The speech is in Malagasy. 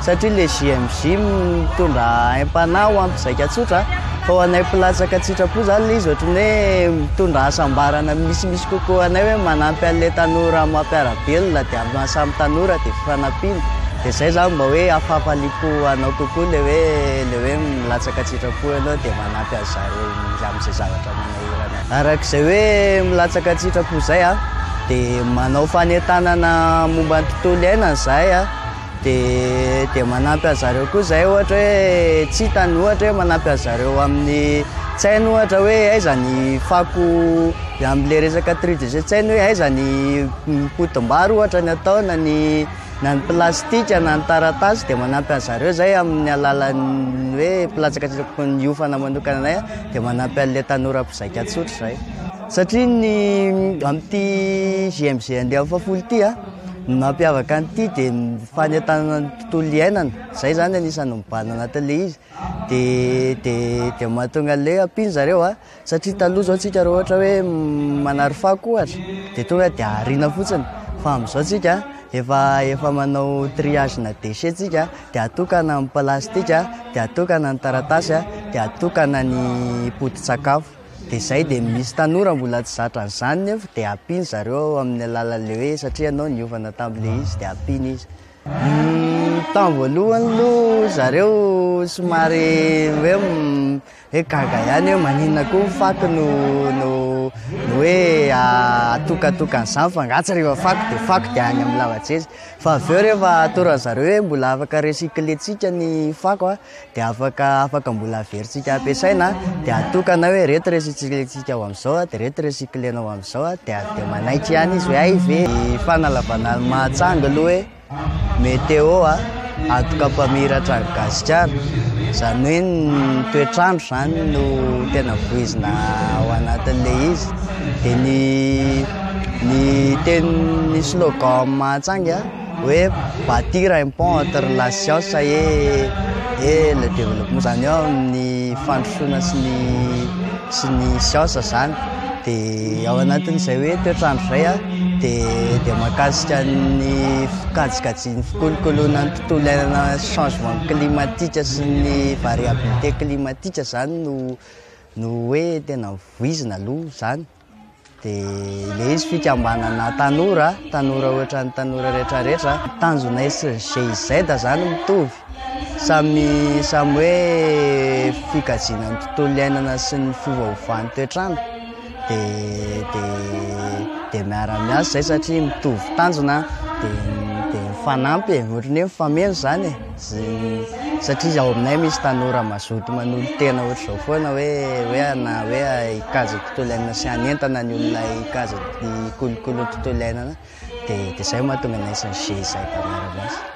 Satria le JMJ mitondra aim-panahy ho an'ny mpizaika tsotra, fa ho anay mpilatsaka an-tsitrapo zany le izy ohatran'ny hoe mitondra hasambarana misimisy kokoa anay hoe manampy an'le tanora mampiara-belona dia amin'ny maha samy tanora dia fifanampiana. Dia zay zany mba hoe hafahafaliam-po anao kokoa le hoe le hoe milatsaka an-tsitrapo ianao dia manampy an'i zareo amin'izay zavatra manahirana. Arak'izay hoe milatsaka an-tsitrapo izay dia manao fanentanana momba ny tontolo iainana izahay dia dia manampy an'i zareo koa izahay ohatra hoe tsy hitany ohatra hoe manampy an'i zareo amin'ny tsy hainy ohatra hoe aiza ny fako amin'ilay resaka tri déchet tsy hainy hoe aiza ny potim-bary ohatra ny atao na ny na ny plastika na ny taratasy dia manampy an'i zareo izahay amin'ny alalan'ny hoe mpilatsaka an-tsitrapo niofana manokana anay dia manampy an'ilay tanora mpizaika tsotra izahay. Satria ny amin'ity JMJ andiany fahafolo ity a, ny mampiavaka an'ity dia ny fanentanana ny tontolo iainana, izay izany anisan'ny mibahana anatin'ilay izy, dia dia dia mahatonga an'ilay hoe ampiana zareo a, satria taloha izao tsika raha ohatra hoe manary fako ohatra dia tonga dia ariana fotsiny, fa amin'izao tsika efa efa manao triage-na déchet tsika dia atokana ny plastika, dia atokana ny taratasy a, dia atokana ny poti-tsakafo. Dia izay dia misy tanora mbola tsy zatra an'izany nefa dia ampiany zareo amin'ny alalan'ilay hoe satria ianao niofana tamin'ilay izy dia ampiany izy. Tamin'ny voalohany aloha zareo somary hoe hoe gaga ihany hoe maninona koa ny fako no no no hoe atokatokan'izany fa angaha tsy rehefa fako dia fako dia any amin'ny lava-jeza. Fa avy eo rehefa atoran'ny zareo hoe mbola afaka recycler-tsika ny fako a, Dia afaka afaka mbola averintsika ampiasaina dia atokana hoe ireto recycler-tsika ho amin'izao dia ireto recycler-na ho amin'izao dia dia manaiky ihany izy hoe hay ve. Ny fanalavana an'i Mahajanga aloha hoe météo a, antoka mpamiratra an'i Gasikara, izany hoe ny toetr'andro izany no tena voizina ao anatin'ilay izy. Dia ny ny teny ny slogan amin'i Mahajanga hoe bâtir un pont entre la science et et le développement, izany hoe amin'ny fandrosoana sy ny sy ny science izany, dia ao anatin'izay hoe toetr'andro izay a, dia dia mahakasika ny fikajikajian'ny fikolokoloana ny tontolo iainana changement climatique sy ny variabilité climatique izany no no hoe tena voizina aloha izany. Dia ilay izy fikambanana tanora, tanora ohatran'ny tanora rehetrarehetra. Tanjonay sy ny GIZ izany mitovy, samy samy hoe fikajiana ny tontolo iainana sy ny fiovaovan'ny toetr'andro dia dia dia miara-miasa izay satria mitovy tanjona dia dia mifanampy e, ohatran'ny hoe mifameno izany e. Satria ao aminay misy tanora mazoto manolo-tena ohatr'izao foana hoe hoe na hoe hikajy ny tontolo iainana sy hanentana ny olona hikajy ny hikolokolo ny tontolo iainana dia dia izay no mahatonga anay sy ny GIZ miara-miasa.